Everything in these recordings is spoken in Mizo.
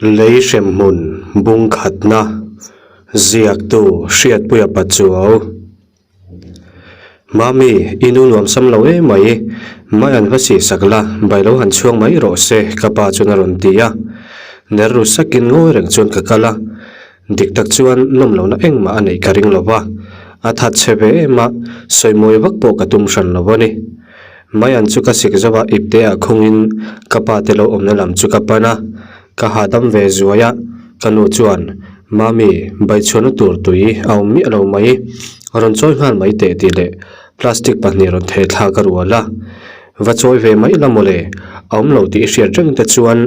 Lei hremhmun bung khatna ziaktu Hriatpuia Pachuau. Mami, i nu nuam sam lo em mai, mai an va sih sak la, bai lo han chhuang mai rawh se, ka pa chuan a rawn ti a. Ner ru sakin ngawi reng chuan ka kal a, dik tak chuan nawm lohna engmah a neih ka ring lo va, a that chhe ve em a, sawimawi vak pawh ka tum hran lo a ni. Maian chu ka sik zo a, ipte ah khungin ka pa te lo awmna lam chu ka pan a, ka hahdam ve zuai a, ka nu chuan, Mami, baichhuahna tur tui a awm miah lo mai, rawn chawi nghal mai teh tih leh plastic pahnih rawn theh thlak a rual a. Va chawi ve mai la mawle, a awm lo tih i hriat reng te chuan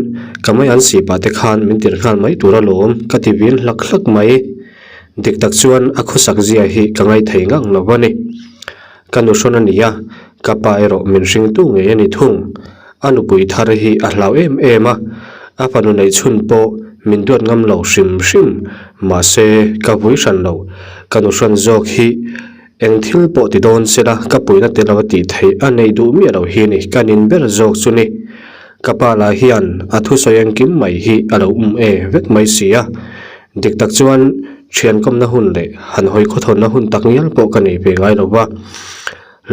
ka mai an sipah te khan min tirh nghal mai tur alawm ka ti vil hlak hlak mai. Dik tak chuan a khawsak zia hi ka ngaithei ngang lo a ni. Ka nu hrawn a ni a, ka pa erawh min hringtu ngei a ni thung. A nupui thar hi a hlau em em a, a fanu neih chhun pawh min duat ngam lo hrim hrim. Mahse, ka vui hran lo. Ka nu hrawn zawk hi eng thil pawh ti dawn se la, ka puina te lo a tih theih a neih duh miah lo hi ni, ka nin ber zawk chu ni. Ka pa lah hian a thusawi engkim mai hi a lo um e vek mai si a. Dik tak chuan thian kawmna hun leh han hawi khawthawnna hun tak ngial pawh ka nei ve ngai lo va.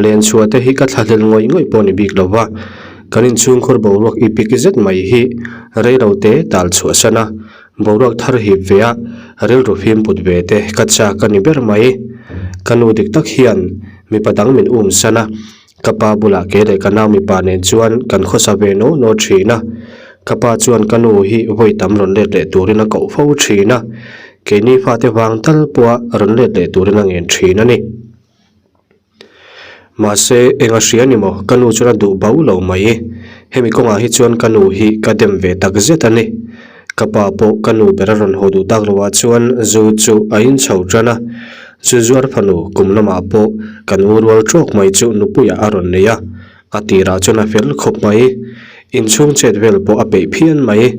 Len chhuah te hi ka thlahlel ngawih ngawih pawh ni bik lo va. Kan inchhungkhur boruak i pik zet mai hi rei lo te tal chhuah san a, boruak thar hip ve a, rilru fim put ve te ka chak a ni ber mai. Ka nu dik tak hian mipa dang min um san a, Ka pa bulah kei leh ka nau mipa nen chuan kan khawsa ve no no thin a, ka pa chuan ka nu hi vawi tam rawn let leh turin a koh fo thin a, keini fate vang tal pawha rawn let leh turin a ngen thin a ni. Mahse, eng a hria ni maw, ka nu chuan a duh bau lo mai. Hemi kawngah hi chuan ka nu hi ka dem ve tak zet a ni. Ka pa pawh ka nu ber a rawn haw duh tak loah chuan zu chu a inchho tan a, zu zuar fanu kum lamah pawh kan u rual tawk mai chu nupuiah a rawn nei a, a tirah chuan a fel khawp mai. Inchhung chet vel pawh a peih phian mai.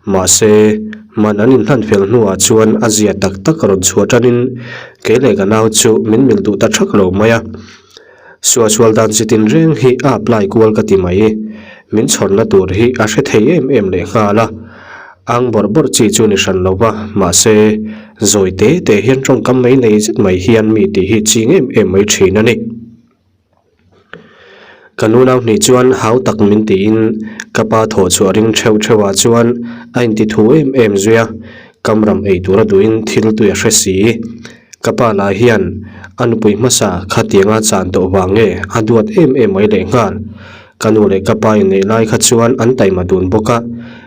Mahse, man an inhlan fel hnuah chuan a zia tak tak a rawn chhuah tanin kei leh ka nau chu min mil duh ta thak lo mai a. Suahsual dan chi tin reng hi a apply kual ka ti mai. Min chhawrna tur hi a hre thei em em leh nghal a. Ang bawrh bawrh chi chu ni hran lo va, mahse, zawi te te hian tawngkam mai nei zet mai hian mi tih hi ching em em mai thin a ni. Ka nu nau hnih chuan hau tak min tiin ka pa thawh chhuah ring theuh theuhah chuan a inti thu em em zui a, kamram ei tura duhin thil tui a hre si. Ka pa lah hian a nupui hmasa khatianga chan tawh vang nge a duat em em mai leh nghal. Ka nu leh ka pa inneih lai kha chuan an taima dun bawk a,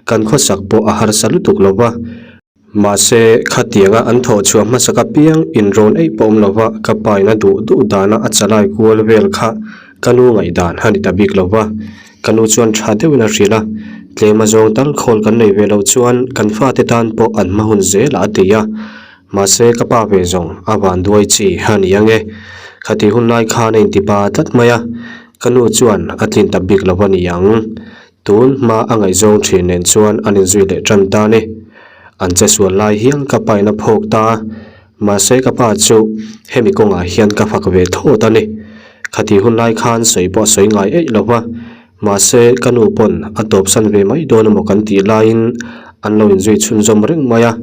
kan khawsak pawh a harsa lutuk lo va. Mahse, khatianga an thawh chhuah hmasak apiang inrawn eih pawh awm lo va, ka pa in a duh duh dana a chalai kual vel kha ka nu ngaihdan a ni ta bik lo va. Ka nu chuan tha deuhin a hrilh a, tlem a zawng tal khawl kan nei ve loh chuan kan fate tan pawh an hma hun zel a ti a. Mahse ka pa ve zawng a van duai chi a ni ange. Khati hun lai khan a inti pa tlat mai a, ka nu chuan a tlin ta bik lo a ni ang. Tun hma a ngaihzawng thin nen chuan an inzui leh tan ta a ni. An che sual lai hian ka pa in a phawk ta a, mahse ka pa chu hemi kawngah hian ka fak ve thawt a ni. Khati hun lai khan sawi pawh a sawi ngai eih lo va, mahse ka nu pawn a tawpsan ve mai dawn emaw kan tih laiin an lo inzui chhunzawm reng mai a.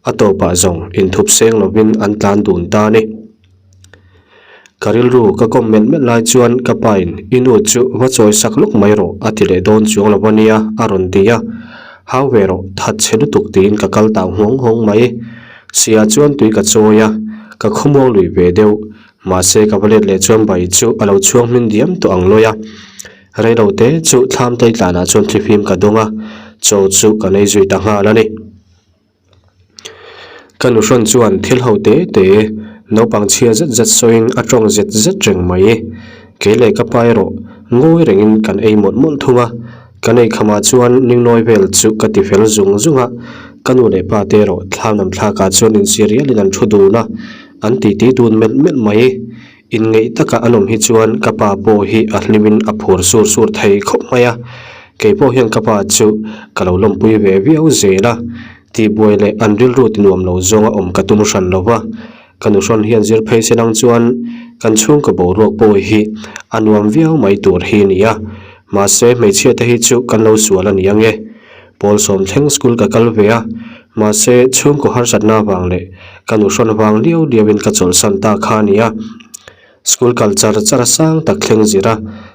A tawpah zawng inthup seng lovin an tlan dun ta a ni. Ka rilru ka kawm melh melh lai chuan ka pain i nu chu va chawi sak lawk mai rawh a ti leh dawn chuang lo a nia a rawn ti a. Hau ve rawh that chhe lutuk tiin ka kal tau nghawng nghawng mai. Sia chuan tui ka chawi a, ka khawmuang lui ve deuh. Mahse ka va let leh chuan bai chu a lo chhuang hmin diam tawh ang lawi a. Reilo te chu thlam tleitlanah chuan thlifim ka dawng a, chaw chu ka nei zui ta nghal a ni. Ka nuhrawn chuan thil ho te te naupang chhia zet zet sawiin a tawng zet zet reng mai. Kei leh ka pa erawh ngawi rengin kan ei mawlh mawlh thung a, kan ei khamah chuan ningnawi vel chu ka ti fel zung zung a, ka nu leh pa te erawh thlam lam thlakah chuan insi rialin an thu dun a, an titi dun melh melh mai. Inngeih taka an awm hi chuan ka pa pawh hi a hlimin a phur sur sur thei khawp mai a, kei pawh hian ka pa chu ka lo lawmpui ve viau zel a, tihbuai leh an rilru ti nuam lo zawnga awm ka tum hran lo va, ka nuhrawn hian zir phei se lang chuan kan chhungkaw boruak pawh hi a nuam viau mai tur hi a ni a, mahse hmeichhia te hi chu kan lo sual a ni ang e. Pawl sawm thleng school ka kal ve a, mahse chhungkaw harsatna avang leh ka nuhrawn vang liau liauin ka chawlhsan ta kha a ni a. School kal char char a sang tak thleng zir a,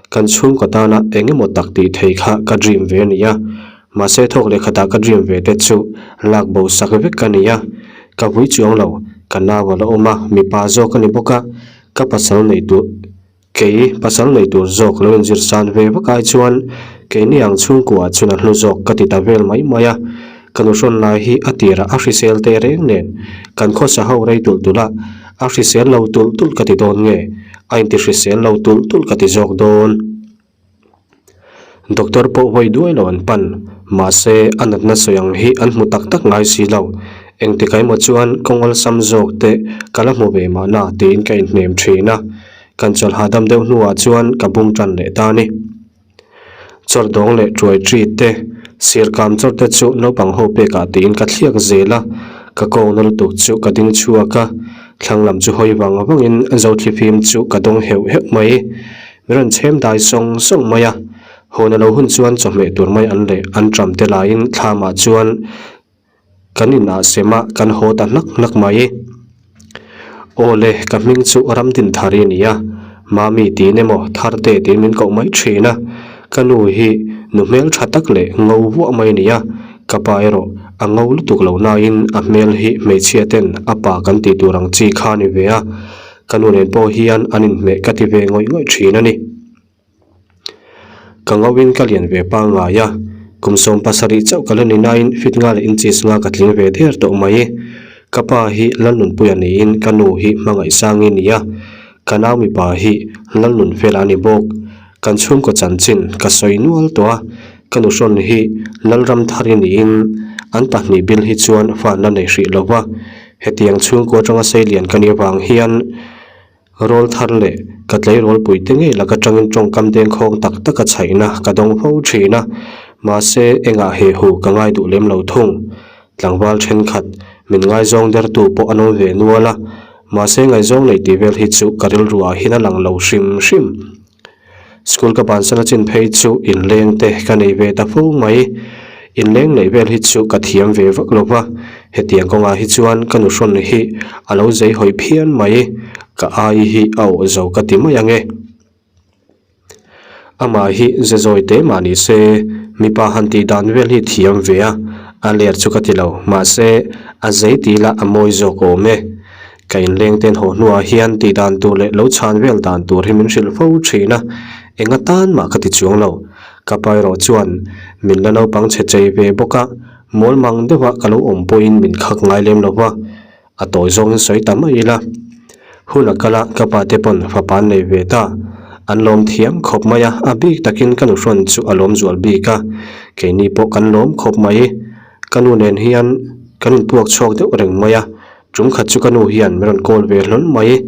kan chhungkaw tana eng emaw tak tih thei kha ka dream ve a ni a. Mahse thawk leh khatah ka dream ve te chu lak bo sak vek ka ni a. Ka vui chuang lo, ka nau a la awm a, mipa zawk a ni bawk a, ka pasal nei tur. Kei pasal nei tur zawk lo inzir san ve vak ai chuan keini ang chhungkua chuan a hlu zawk ka ti ta vel mai mai a. Ka nuhrawn lai hi a tirah a hrisel teh reng nen kan khawsa ho rei tulh tulh a, a hrisel lo tulh tulh ka ti dawn nge a inti hrisel lo tulh tulh ka ti zawk dawn. Doctor pawh vawi duai lo an pan, mahse a natna sawi ang hi an hmu tak tak ngai si lo. Engtik emaw chuan kawng awlsam zawk te ka la hmu ve mahna tiin ka inhnem thin a, kan chawlh hahdam deuh hnuah chuan ka bung tan leh ta a ni. Chawr dawng leh tuai tri te, sir kam chawr te chu naupang ho pekah tiin ka thliak zel a, ka kawngna lutuk chu ka ding chhuak a, thlang lam chu hawi vang vangin Zothlifim chu ka dawng heuh heuh mai. Min rawn chhem dai sawng sawng mai a, hawn a lo hun chuan chawhmeh tur mai an leh an ṭam te laiin thlamah chuan kan inah sem a, kan haw ta hnak hnak mai. Aw le, ka hming chu Ramdinthari a ni a, Mami tiin emaw Tharte tiin min koh mai ṭhin a, ka nu hi nu hmel ṭha tak leh ngo vuah mai a ni a, ka pa erawh a ngo lutuk lo nain a hmel hi hmeichhia ten a pa kan tih tur ang chi kha a ni ve a. Ka nu nen pawh hian an inhmeh ka ti ve ngawih ngawih thin a ni. Ka ngauin ka lian ve pangngai a, kum 70 chauh ka la ni nain fit nga leh inches nga ka tling ve der tawh mai. Ka pa hi Lalnunpuia niin ka nu hi Hmangaihsangi ni a, ka nau mipa hi Lalnunfela a ni bawk. Kan chhungkaw chanchin ka sawi nual tawh a, ka nuhrawn hi Lalramthari niin an pahnih bil hi chuan fa an la nei hrih lo va. Hetiang chhungkaw atanga seilian ka nih avang hian rawl thar leh ka tleirawlpui te ngei lak atangin tawngkam dengkhawng tak tak a chhaihna ka dawng fo thin a, mahse engah he hu ka ngai duh lem lo thung. Tlangval thenkhat min ngaizawng dertu pawh an awm ve nual a, mahse ngaihzawng nei tih vel hi chu ka rilru ah hian a lang lo hrim hrim. School ka bansan a chin phei chu inleng te ka nei ve ta fo mai. Inleng neih vel hi chu ka thiam ve vak lo va, hetiang kawngah hi chuan ka nuhrawn hi a lo zei hawi phian mai. Ka ai hi a awh zo ka ti mai ang e. Amah hi ze zawi teh mah ni se, mipa han tih dan vel hi thiam ve a, a ler chu ka ti lo, mahse a zei tih lah a mawi zawk awm e. Ka inleng ten haw hnuah hian tih dan tur leh lo chhan vel dan tur hi min hrilh fo thin a, eng atan mah ka ti chuang lo. Ka pa erawh chuan min la naupang chhe chei ve bawk a, mawl mang deuha ka lo awm pawhin min khak ngai lem lo va, a tawi zawngin sawi ta mai ila. Hun a kal a, ka pa te pawn fapa an nei ve ta. An lawm thiam khawp mai a, a bik takin ka nuhrawn chu a lawm zual bik a, keini pawh kan lawm khawp mai. Ka nu nen hian kan inpuak chhuak deuh reng mai a, Tum khat chu ka nu hian min rawn call ve hlawl mai.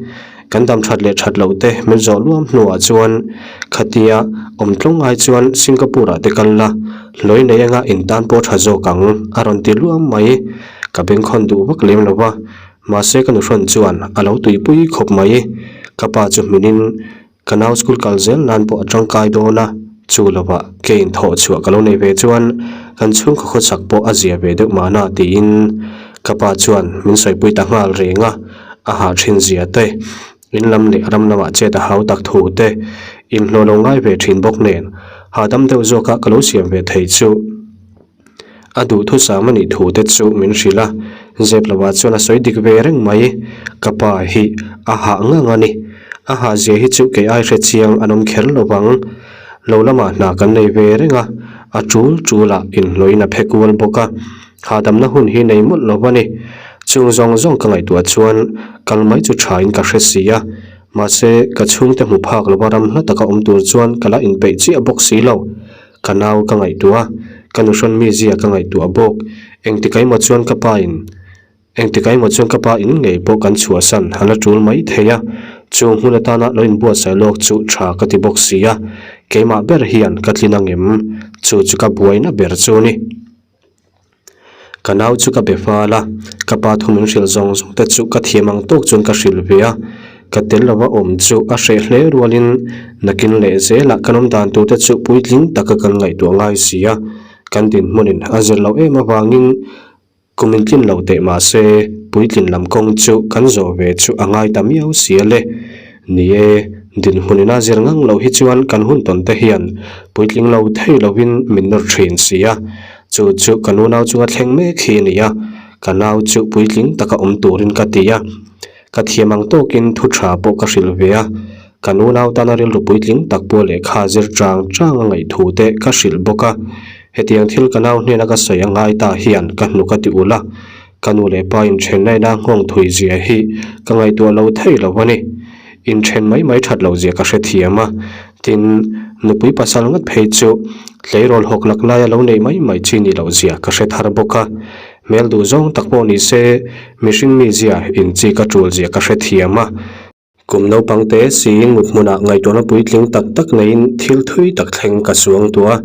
Kan dam that leh that loh te min zawh luam hnuah chuan khatia awm tlawng ai chuan Singapore ah te kal la, hlawi nei anga in tan pawh tha zawk ang a rawn ti luam mai. Ka bengkhawn duh vak lem lo va, mahse ka nuhrawn chuan a lo tuipui khawp mai. Ka pa chu hminin Ka nau school kal zel nan pawh a tangkai dawn a, chu lovah ke in thawh chhuah ka lo nei ve chuan kan chhungkaw khawchhak pawh a zia ve deuh mahna tiin ka pa chuan min sawipui ta nghal reng a, a hah thin zia te, in lam leh ram lamah chet a hau tak thu te, inhlawh lo ngai ve thin bawk nen hahdam deuh zawka ka lo siam ve thei chu. A duhthusam a nih thu te chu min hrilh a, zep lovah chuan a sawi dik ve reng mai. Ka pa hi a hah ngang a ni. A hah zia hi chu kei ai hre chiang an awm kher lo vang. Lo lamah hna kan nei ve reng a, a tul tulah inhlawhin a phe kual bawk a, hahdamna hun hi nei mawlh lo a ni. Chung zawng zawng ka ngaihtuah chuan kal mai chu thain ka hre si a, mahse ka chhungte hmu phak lova ram hla taka awm tur chuan ka la inpeih chiah bawk si lo. Ka nau ka ngaihtuah a, ka nuhrawn mizia ka ngaihtuah bawk. Engtik emaw chuan ka pa in, engtik emaw chuan ka pa in ngei pawh kan chhuahsan a la tul mai thei a, chung hmun atana lo inbuatsaih lawk chu tha ka ti bawk si a, keimah ber hian ka tlin angem? Chu chu ka buaina ber chu ni. Ka nau chu ka be fal a, ka pa thu min hrilh zawng zawng te chu ka thiam ang tawk chuan ka hrilh ve a, ka tel lova awm chu a hreh hle rualin nakin leh zelah kan awm dan tur te chu puitling taka kan ngaihtuah ngai si a. Kan dinhmunin a zir loh em avangin kum intlin lo teh mah se puitlin lam kawng chu kan zawh ve chu a ngai ta miau si a le. Ni e, dinhmunin a zir ngang loh hi chuan kan hun tawn te hian puitling lo thei lovin min nawr thin si a. Chu chu ka nunau chunga thleng mek hi a ni a, ka nau chu puitling taka awm turin ka ti a. Ka thiam ang tawkin thu tha pawh ka hrilh ve a, ka nunau tana rilru puitling tak pawh lehkha zir chang chang a ngaih thu te ka hrilh bawk a. Hetiang thil ka nau hnena ka sawi a ngai ta hian ka hnuk a ti ulh a, ka nu leh pa inthenna ina nghawng thui zia hi ka ngaihtuah lo thei lo a ni. Inthen mai mai that loh zia ka hrethiam a, tin, nupui pasal ngat phei chu tleirawl hawk lak laia lo neih mai mai chi nih loh zia ka hre thar bawk a. Hmel duh zawng tak pawh ni se, mihring mizia inchi ka tul zia ka hrethiam a. Kum naupang te siin mut hmunah ngaihtuahna puitling tak tak neiin thil thui tak thleng ka suang tuah a.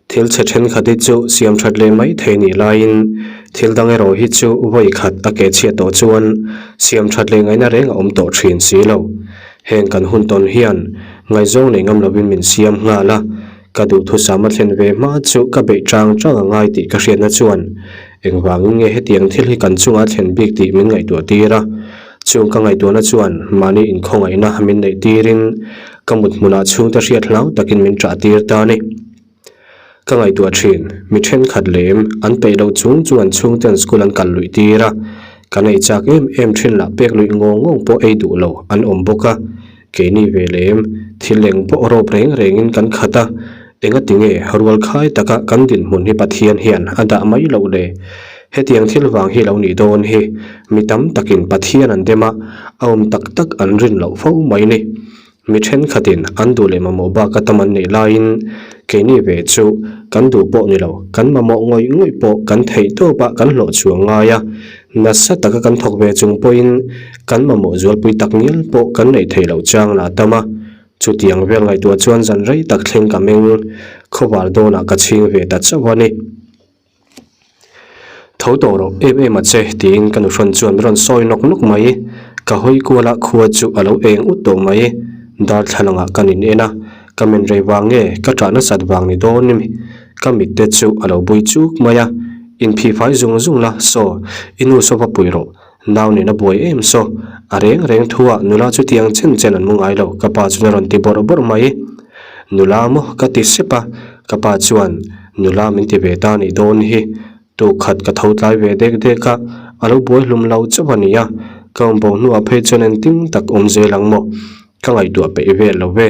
Thil chhe thenkhat hi chu siam that leh mai thei nih laiin thil dang erawh hi chu vawi khat a keh chhiat tawh chuan siam that leh ngaihna reng a awm tawh thin si lo. Heng kan hun tawn hian ngaihzawng nei ngam lovin min siam nghal a. Ka duhthusam a thlen ve hma chu ka beih chang chang a ngai tih ka hriatna chuan engvangin nge hetiang thil hi kan chungah a thlen bik tih min ngaihtuah tir a. Chung ka ngaihtuahna chuan mahni inkhawngaihna min neih tirin ka mut hmunah chhungte hriat hlau takin min ṭah tir ta a ni. Ka ngaihtuah ṭhin, mi ṭhenkhat lem an peih loh chung chu an chhungte an school an kal luih tir a, kan ei chak em em ṭhin lah pek luih ngawng ngawng pawh ei duh lo an awm bawk a. Keini ve lem, thil eng pawh rawp reng rengin kan khat a, engati nge rual khai taka kan dinhmun hi Pathian hian a dah mai loh le? Hetiang thil vang hi lo nih dawn hi mi tam takin Pathian an dem a, a awm tak tak an rin loh fo mai ni. Mi thenkhatin an duh leh mamawh bak a tam an neih laiin keini ve chu kan duh pawh ni lo, kan mamawh ngawih ngawih pawh kan theih tawp a kan hlawh chhuah ngai a, Nasa taka kan thawk ve chung pawhin kan mamawh zualpui tak ngial pawh kan neih theih loh chang lah tam a, chutiang vel ngaihtuah chuan zan rei tak thleng ka meng khawvar dawnah ka chhing ve ta chauh a ni. Tho tawh rawh em em a che tiin ka nuhrawn chuan min rawn sawi nawk nawk mai, ka hawi kuala khua chu a lo eng ut tawh mai, darthlalangah kan in en a, ka men rei vang nge ka ṭah nasat vang ni dawn emi ka mit te chu a lo bui chuk mai a. Inphih fai zung zung la, saw, i nu saw va pui rawh, nau nen a buai em saw, a reng reng thu ah nula chutiang chen chen an mu ngai lo, ka pa chuan a rawn ti bawrh bawrh mai. Nula maw? ka ti sep a, ka pa chuan, Nula min ti ve ta nih dawn hi, tukhat ka tho tlai ve dek dek a, a lo buai hlum lo chauh a nia, ka awm bo hnuah phei chuan engtin tak awm zel ang maw? Ka ngaihtuah peih vel lo ve.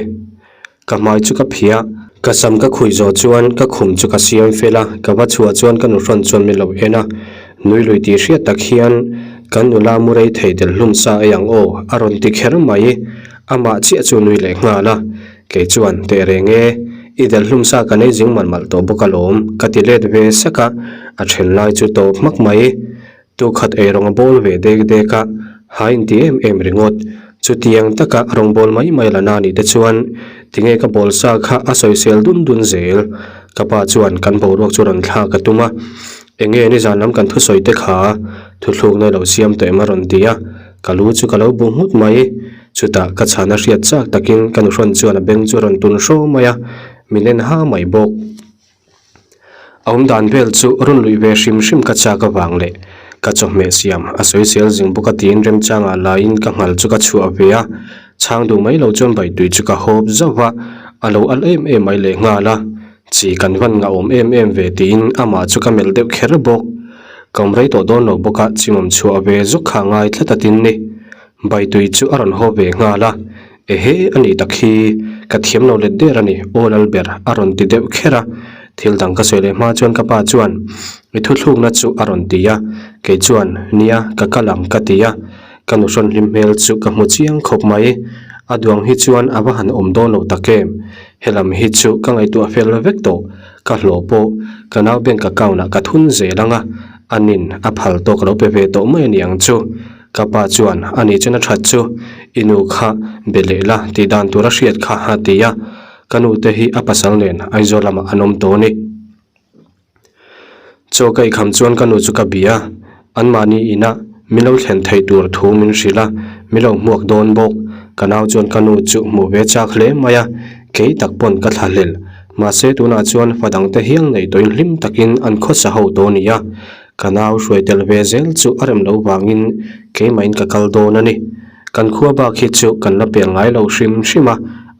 Ka hmai chu ka phih a, ka sam ka khuih zawh chuan ka khum chu ka siam fel a, ka va chhuah chuan ka nuhrawn chuan min lo en a, nui lui tih hriat tak hian kan nula mu rei thei tel hlum sa ei ang aw a rawn ti kher mai, amah chiah chu nui leh nghal a, kei chuan teh reng e, i del hlum sa kan ei zing malh malh tawh bawk alawm ka ti let ve sak a, a then lai chu tawp hmak mai. Tukhat ei rawng a bawl ve dek dek a, ha inti em em ringawt. Chutiang taka rawng bawl mai mai la na nih te chuan tinge ka bawl sa kha a sawisel dun dun zel. Ka pa chuan kan boruak chu rawn thlak a tum a, enge nizan lam kan thusawi te kha thuthlukna lo siam tawh em a rawn ti a, ka lu chu ka lo bu nghut mai. Chutah ka chhana hriat chak takin ka nuhrawn chuan a beng chu a rawn tun hraw mai a, min en ha mai bawk. A awm dan vel chu rawn luih ve hrim hrim ka chak avang leh ka chawhmeh siam a sawisel zing bawk a tiin remchangah laiin ka nghal chu ka chhuah ve a, chhang duh mai lo chuan baitui chu ka hawp zauh a, a lo al em em mai leh nghal a, chi kan van ngahawm em em ve tiin amah chu ka melh deuh kher bawk. Ka awm rei tawh dawn lo bawk a, chimawm chhuah ve zawk kha ngai tlat a tin ni. Baitui chu a rawn haw ve nghal a, Ehe, a nih tak hi, ka thiam lo let der a ni, aw lal ber a rawn ti deuh kher a. Thil dang ka sawi leh hma chuan ka pa chuan i thuthlukna chu a rawn ti a, kei chuan, Nia, ka kal ang ka ti a. Ka nuhrawn hlim hmel chu ka hmu chiang khawp mai. A duang hi chuan a va han awm dawn lo tak em? Helam hi chu ka ngaihtuah fel vek tawh, ka hlawh pawh ka nau bank account ah ka thun zel ang a, anin a phal tawk lo pe ve tawh mai a ni ang chu. Ka pa chuan, A nih chuan a that chu, i nu kha be leh la tih dan tur a hriat kha a ti a. Ka nu te hi a pasal nen Aizawl lamah an awm tawh a ni. Chaw ka ikham chuan ka nu chu ka bia a, anmahni inah min lo thlen theih tur thu min hrilh a, min lo hmuak dawn bawk. Ka nau chuan ka nu chu hmuh ve chak hle mai a, kei tak pawn ka thlahlel. Mahse tunah chuan fa dangte hial nei tawhin hlim takin an khawsa ho tawh a ni a, ka nau hruai tel ve zel chu a rem lo vangin keimahin ka kal dawn a ni. Kan khua bak hi chu kan la pel ngai lo hrim hrim a,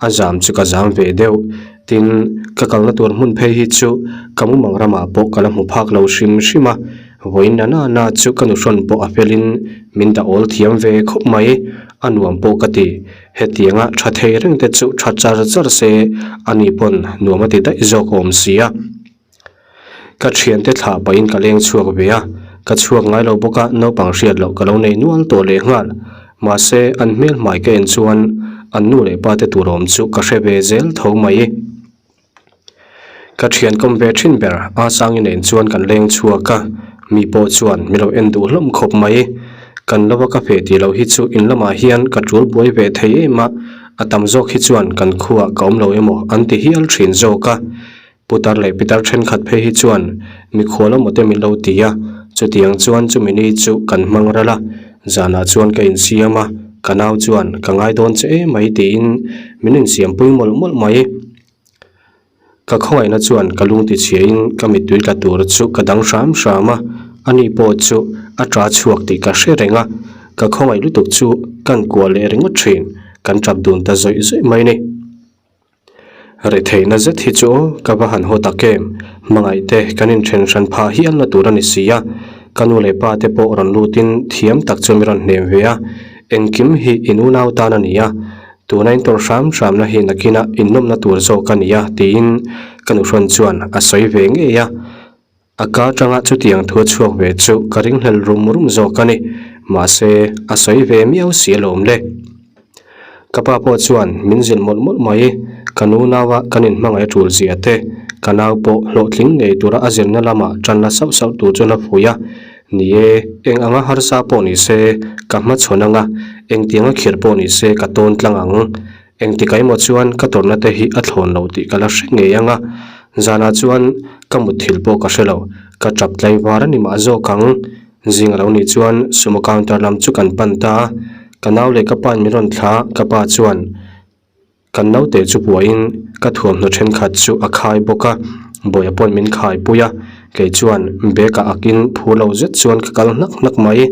a zam chu ka zam ve deuh. Tin, ka kalna tur hmun phei hi chu ka mumang ramah pawh ka la hmu phak lo hrim hrim a, vawiin na na na chu ka nuhrawn pawh a felin min dah awl thiam ve khawp mai, a nuam pawh ka ti. Hetianga tha thei reng te chu tha char char se a ni pawn nuam a ti daih zawk awm sia. Ka thiante thlah pahin ka leng chhuak ve a, ka chhuak ngai lo bawk a naupang hriat loh ka lo nei nual tawh leh nghal. Mahse an hmel hmai ka en chuan an nu leh pa te tur awm chu ka hre ve zel tho mai. Ka thian kawm ve thin ber a Sangi nen chuan kan leng chhuak a, mi pawh chuan mi lo en duh hlawm khawp mai. Kan lova ka feh tih loh hi chu in lamah hian ka tul buai ve thei em a, a tam zawk hi chuan kan khuaah ka awm lo emaw an ti hial thin zawk a. Putar leh pitar thenkhat phei hi chuan mikhual emaw te min lo ti a, chutiang chuan chumi ni chu kan hmang ral a, zanah chuan ka insiam a, ka nau chuan ka ngai dawn che emai tiin min insiampui mawlh mawlh mai. Ka khawngaihna chuan ka lung tichhiain ka mittui tla tur chu ka dang hram hram a, ani pawh chu a ṭa chhuak tih ka hre reng a, ka khawngaih lutuk chu kan kuah leh ringawt ṭhin, kan ṭap dun ta zawih zawih mai ni. Retheihna zet hi chu aw ka va han haw tak em, hmangaih te kan inṭhen hran phah hial na tur a ni si a, ka nu leh pa te pawh rawn lutin thiam tak chu mi rawn hnem ve a, engkim hi in unau tan a ni a, Tuna in tawrh hram hramna hi nakinah innawmna tur zawk a ni a tiin ka nuhrawn chuan a sawi ve ngei a. A ka atanga chutiang thu a chhuak ve chu ka ringhlel rum rum zawk a ni. Mahse, a sawi ve miau si alawm le. Ka pa pawh chuan min zilh mawlh mawlh mai. Ka nu naua kan inhmangaih a tul zia te, ka nau pawh hlawhtling ngei tura a zirna lamah tan la sauh sauh tur chuan a phui a. Ni e, eng anga harsa pawh ni se, ka hmachhawn anga, engtianga khirh pawh ni se ka tawn tlang ang. Engtik emaw chuan ka tawrhna te hi a thlawn lo tih ka la hre ngei anga, zanah chuan ka mutthilh pawh ka hre lo, ka tap tlaivar a ni mah zawk ang. Zing a lo nih chuan sumo counter lam chu kan pan ta a, ka nau leh ka pain min rawn thla, ka pa chuan. Kan naute chu puahin ka thuamhnaw thenkhat chu a khai bawk a, Bawia pawn min khai pui a, kei chuan bag ah akin phur lo zet chuan ka kal hnak hnak mai.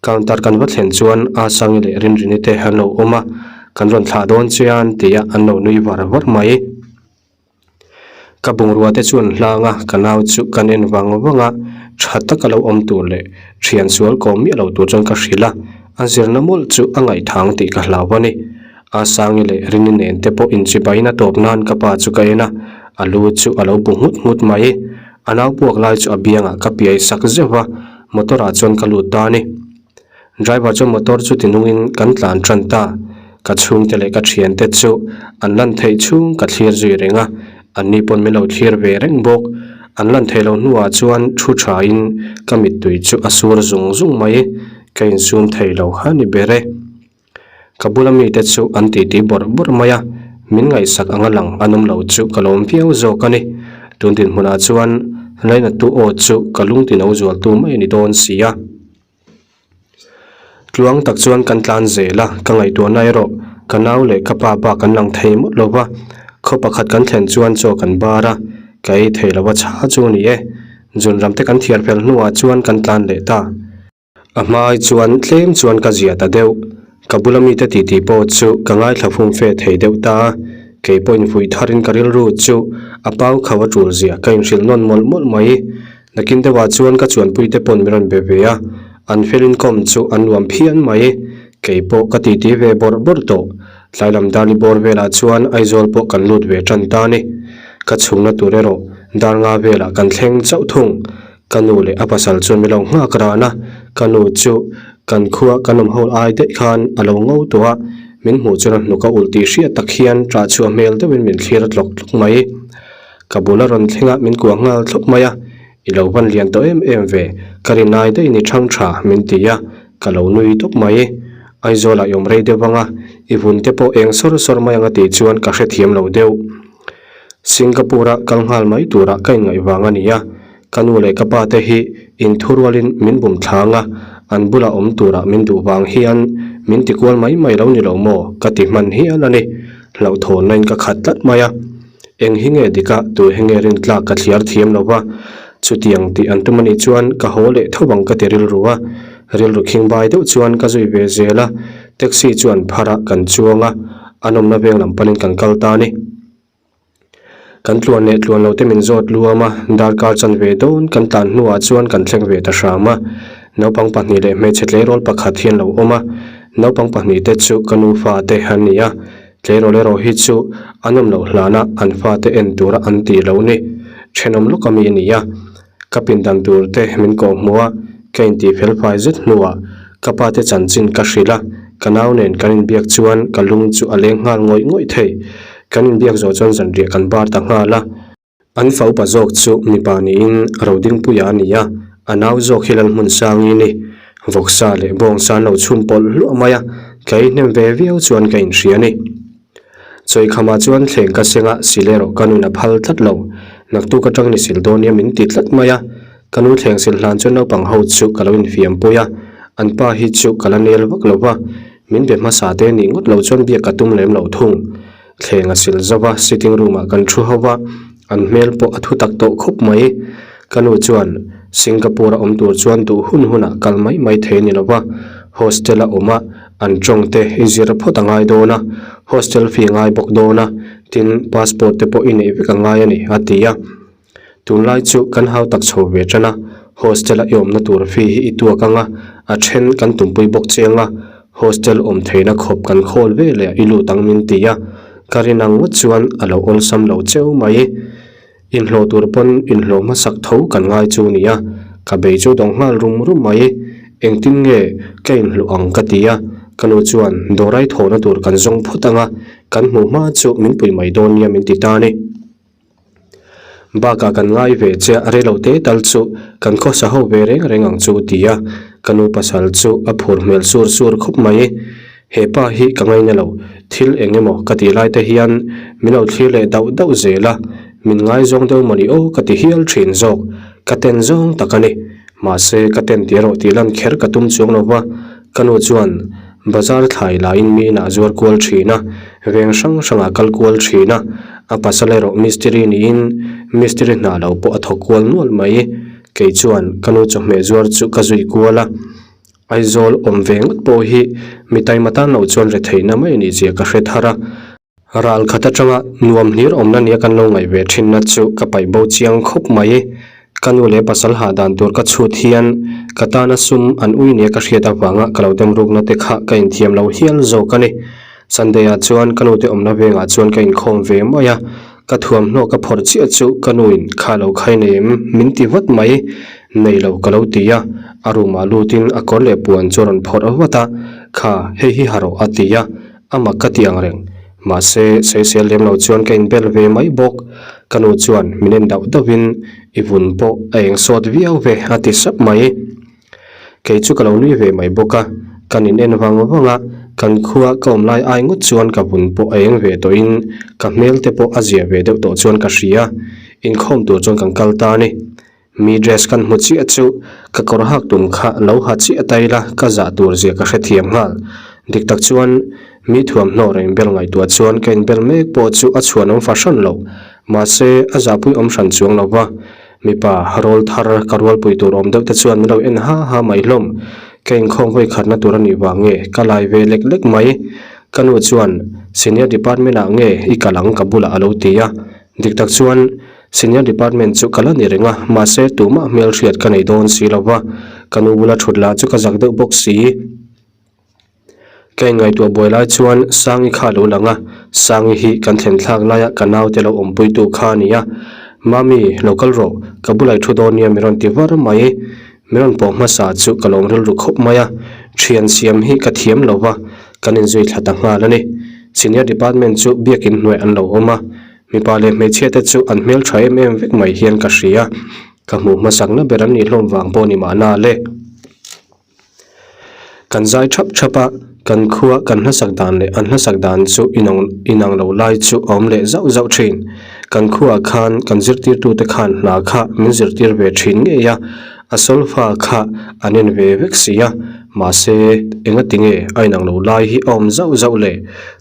Counter kan va thlen chuan Asangi leh Rinrini te an lo awm a, kan rawn thlah dawn che a an ti a, an lo nui var var mai. Ka bungrua te chuan hlang a, ka nau chu kan en vang vang a, tha taka lo awm tur leh thian sual kawm miah lo tur chuan ka hrilh a, a zirna mawlh chu a ngaihthang tih ka hlau a ni. Asangi leh Rini nen te pawh inchibain a tawp nan ka pa chu ka en a, a lu chu a lo bu nghut nghut mai. A nau puak lai chu a biangah ka piai sak zeuh va, motor ah chuan ka lut ta a ni. Driver chuan motor chu ti nungin kan tlan tan ta. Ka chhungte leh ka thiante chu an lan theih chhung ka thlir zui reng a, anni pawn min lo thlir ve reng bawk. An lan theih loh hnuah chuan thu thain ka mittui chu a sur zung zung mai. Ka insum thei lo kha ni ber e. Ka bula mite chu an titi bawrh bawrh mai a, min ngaihsak anga lang an awm lo chu ka lawm viau zawk a ni. Tun dinhmunah chuan Lainatu aw chu ka lungtino zualtu mai a ni dawn si a. Tluang tak chuan kan tlan zel a, ka ngaihtuahna erawh ka nau leh ka pa bak an lang thei mawlh lo va. Khaw pakhat kan thlen chuan chaw kan bar a, ka ei thei lo a chha chu a ni e. Zunram te kan thiar fel hnuah chuan kan tlan leh ta. A hmai chuan tlem chuan ka zia ta deuh. Ka bula mite titi pawh chu ka ngaithla fum fe thei deuh ta a, kei pawh infuih tharin ka rilru chu a pau kho a tul zia ka inhrilh nawn mawlh mawlh mai. Nakin deuhah chuan ka chuanpuite pawn min rawn be ve a, an felin kawm chu an nuam phian mai. Kei pawh ka titi ve bawrh bawrh tawh. Tlai lam Darli bawr velah chuan Aizawl pawh kan lut ve tan ta a ni. Ka chhungna tur erawh dar nga velah kan thleng chauh thung. Ka nu leh a pasal chuan min lo nghak ran a, ka nu chu kan khua kan awm ho ai daih khan a lo ngo tawh a, min hmuh chuan a hnuk a ulh tih hriat tak hian ṭah chhuah hmel deuhin min thlir tlawk tlawk mai. Ka bul a rawn thleng a, min kuah nghal thlawp mai a, I lo van lian tawh em em ve, ka rin ai daih ni ṭhang ṭha min ti a, ka lo nui tawp mai. Aizawlah i awm rei deuh ang a, i vun te pawh eng sawr sawr mai ang a tih chuan ka hrethiam lo deuh. Singapore-a kal nghal mai turah ka inngaih vang a ni a, ka nu leh ka pa te hi inthurualin min bum thlang a, an bulah awm turah min duh vang hian min tikual mai mai lo ni lo maw ka ti hman hial a ni. Hlauhthawnna in ka khat tlat mai a. Eng hi nge dik a, tu hi nge rintlak ka thliar thiam lo va, chutiang tih an tum anih chuan ka haw leh tho ang ka ti rilru a. Rilru khing bai deuh chuan ka zui ve zel a, taxi chuan phar ah kan chuang a, a nawmna veng lam panin kan kal ta a ni. Kan tluan leh tluan lo te min zawt luam a, darkar chanve dawn kan tlan hnuah chuan kan thleng ve ta hram a. Naupang pahnih leh hmeichhe tleirawl pakhat hi an lo awm a, naupang pahnih te chu ka nu fate an ni a, tleirawl erawh hi chu an awm loh hlanah an fate en tura an tih loh ni. Thenawm lawk ami a ni a, ka pindan tur te min kawh hmuh a, ka intih fel fai zet hnuah ka pa te chanchin ka hrilh a, ka nau nen kan inbiak chuan ka lung chu a leng nghal ngawih ngawih thei. Kan inbiak zawh chuan zanriah kan bar ta nghal a. An fa upa zawk chu mipa niin Rodingpuia a ni a, a nau zawk hi Lalhmunsangi ni. Vawksa leh bawngsa an lo chhum pawlh hluah mai a, ka ei hnem ve viau chuan ka inhria a ni. Chawikhamah chuan thleng ka seng a, sil erawh ka nuin a phal tlat lo. Naktuk atang ni sil dawn nia min ti tlat mai a. Ka nu thleng sil hlan chuan naupang ho chu ka lo infiampui a, an pa hi chu ka la nel vak lo va, min be hmasa te nih ngawt lo chuan biak ka tum lem lo thung. Thleng a sil zo va, sitting room ah kan thu ho va, an hmel pawh a thu tak tawh khawp mai. Ka nu chuan Singapore a awm tur chuan duh hun hunah kal mai mai thei a ni lo va, hostel a awm a, an tawng te i zir phawt a ngai dawn a, hostel fee a ngai bawk dawn a, tin passport te pawh i neih vek a ngai a ni, a ti a. Tunlai chu kan hau tak chho ve tan a, hostel a i awmna tur fee hi i tuak ang a, a then kan tumpui bawk che ang a, hostel awm theihna khawp kan khawl ve leh i lut ang min ti a, ka rin ang ngawt chuan a lo awlsam lo cheu mai. Inhlawh tur pawn inhlawh hmasak tho kan ngai chu nia, ka bei chu dawng nghal rum rum mai. Engtin nge ka inhlawh ang ka ti a, ka nu chuan dawrai thawhna tur kan zawng phawt ang a, kan hmuh hma chu min pui mai dawn nia min ti ta a ni. Bakah kan ngai ve che a reilo te tal chu kan khawsa ho ve reng reng ang chu ti a, ka nu pasal chu a phur hmel sur sur khawp mai. He pa hi ka ngaina lo, thil eng emaw ka tih lai te hian min lo thlir leh dauh dauh zel a, min ngaizawng deuh mawni aw ka ti hial thin zawk, ka ten zawng tak a ni. Mahse ka ten tih erawh tih lan kher ka tum chuang lo va, ka nu chuan Bazar thlai laiin mi inah zuar kual thin a, veng hrang hrangah kal kual thin a, a pasal erawh mistiri niin mistiri hna lo pawh a thawk kual nual mai. Kei chuan ka nu chawhmeh zuar chu ka zui kual a, Aizawl awm ve ngawt pawh hi mi taima tan lo chuan retheihna mai anih zia ka hre thar a. Ral khat atanga nuam hlir awmna nia kan lo ngaih ve thinna chu ka paih bo chiang khawp mai. Ka nu leh pasal hah dan tur ka chhut hian ka tana sum an ui nia ka hriat avanga ka lo dem rukna te kha ka inthiam lo hial zawk a ni. Sunday ah chuan ka nute awmna vengah chuan ka inkhawm ve mai a, ka thuamhnaw ka phawrh chiah chu ka nuin kha lo khai nei em min ti vat mai. Nei lo ka lo ti a, a room ah lutin a kawr leh puan chu a rawn phawrh vat a, kha hei hi ha rawh a ti a. A mak ka ti ang reng. Mahse, sawisel lem lo chuan ka inbel ve mai bawk. Ka nu chuan min en dauh dauhin, I vun pawh a eng sawt viau ve a ti sap mai. Kei chu ka lo nui ve mai bawk a, kan in en vang vang a, kan khua ka awm lai ai ngawt chuan ka vun pawh a eng ve tawhin ka hmel te pawh a zia ve deuh tawh chuan ka hria. Inkhawm tur chuan kan kal ta a ni. Mi dress kan hmu chiah chu ka kawr hak tum kha lo ha chiah ta ila ka zah tur zia ka hrethiam nghal. Dik tak chuan mi thuamhnaw reng bel ngaihtuah chuan ka inbel mek pawh chu a chhuanawm fa hran lo. Mahse a zahpui awm hran chuang lo va. Mipa rawl thar ka rualpui tur awm deuh te chuan min lo en ha ha mai hlawm. Ka inkhawm vawi khatna tur a nih vang nge ka lai ve lek lek mai. Ka nu chuan senior department ah nge i kal ang ka bulah a lo ti a. Dik tak chuan Senior department chu ka la ni reng a, mahse tumah hmelhriat ka nei dawn si lo va, ka nu bula thut lah chu ka zak deuh bawk si. Ka inngaihtuah buai lai chuan Sangi kha a lo lang a, Sangi hi kan thlen thlak laia ka naute lo awmpuitu kha a ni a, Mami, lo kal rawh, ka bulai thu dawn nia mi rawn ti var mai. Mi rawn pawh hmasa chu ka lawm rilru khawp mai a, thian siam hi ka thiam lo va, kan inzui thla ta nghal a ni. Senior department chu biakin hnuai an lo awm a, Mipa leh hmeichhia te chu an hmel tha em em vek mai hian ka hria. Ka hmuh hmasakna ber an nih hlawm vang pawh ni mahna le. Kan zai thap thap a, kan khua kan hlasak dan leh an hlasak dan chu inang inang lo lai chu a awm leh zauh zauh thin. Kan khuaah khan kan zirtirtute khan hna kha min zirtir ve thin ngei a, a solfa kha an en ve vek si a, mahse engati nge a inang lo lai hi a awm zauh zauh le?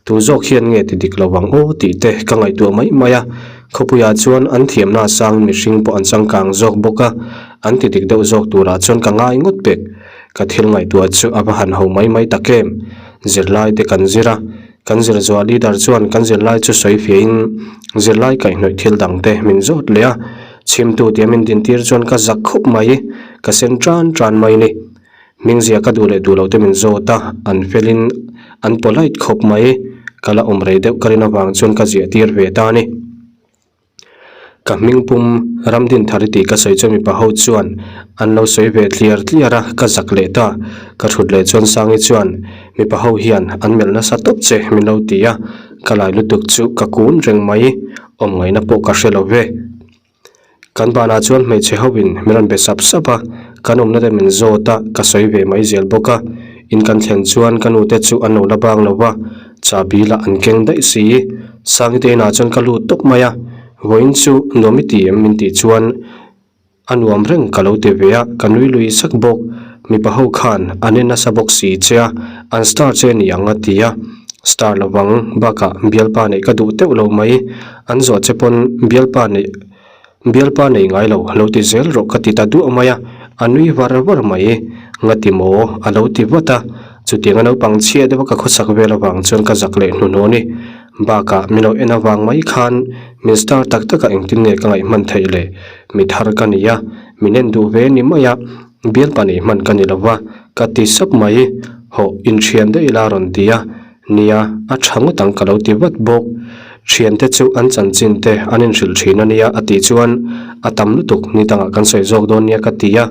Tu zawk hian nge ti dik lo ang aw tih te ka ngaihtuah mai mai a. Khawpuiah chuan an thiamna a sangin mihring pawh an changkang zawk bawk a, an ti dik deuh zawk turah chuan ka ngai ngawt pek. Ka thil ngaihtuah chu a va han ho mai mai tak em. Zirlai te kan zir a, kan zir zuah leader chuan kan zirlai chu sawi fiahin zirlai kaihhnawih thil dang te min zawt leh a, chhimtu tia min dintir chuan ka zak khawp mai, ka sen tan tan mai ni. Hmingzia ka duh leh duh loh te min zawt a, an felin an polite khawp mai, ka la awm rei deuh ka rin avang chuan ka ziah tir ve ta a ni. Ka hming pum Ramdinthari tih ka sawi chuan mipa ho chuan an lo sawi ve tliar tliar a, ka zak leh ta. Ka thut leh chuan Sangi chuan mipa ho hian an melh nasa tawp che min lo ti a, ka lai lutuk chu ka kun reng mai, awm ngaihna pawh ka hre lo ve. Kan banah chuan hmeichhe hoin min rawn be sap sap a, kan awmna te min zawt a, ka sawi ve mai zel bawk a. In kan thlen chuan ka nute chu an lo la bang lo va, chahbi lah an keng daih si. Sangi te inah chuan ka lut tawp mai a, vawiin chu nuam i ti em min tih chuan a nuam reng ka lo ti ve a, ka nui lui sak bawk. Mipa ho khan an en nasa bawk si che a, an star che ni ang a ti a. Star lovang bakah bialpa neih ka duh teuh lo mai, an zawh che pawn bialpa neih bialpa nei ngai lo lo ti zel rawh ka ti ta duah mai a, a nui var var mai, ngati maw a lo ti vat a, chutianga naupang chhia deuha ka khawsak vel avang chuan ka zak leh hnuhnawh a ni, bakah min lo en avang mai khan min star tak takah engtin nge ka ngaih hman theih le, mi thar ka ni a, min en duh ve ni mai a. Bialpa nei hman ka ni lo va, ka ti sap mai. Hawh, inthian daih ila a rawn ti a. Nia, a tha ngawt ang ka lo ti vat bawk. Thiante chu an chanchin te an inhrilh thin a nia a tih chuan a tam lutuk ni dangah kan sawi zawk dawn nia ka ti a.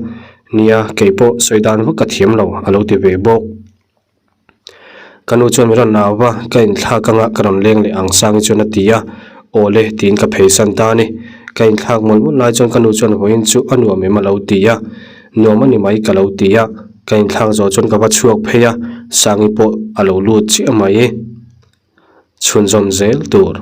Nia, kei pawh sawi dan vak ka thiam lo a lo ti ve bawk. Ka nu chuan min rawn au va, ka inthlak anga ka rawn leng leh ang Sangi chuan a ti a, Aw le tiin ka pheisan ta a ni. Ka inthlak mawlh mawlh lai chuan ka nu chuan vawiin chu a nuam em a lo ti a, nuam a ni mai ka lo ti a, ka inthlak zawh chuan ka va chhuak phei a, Sangi pawh a lo lut chiah mai. Chhunzawm zel tur.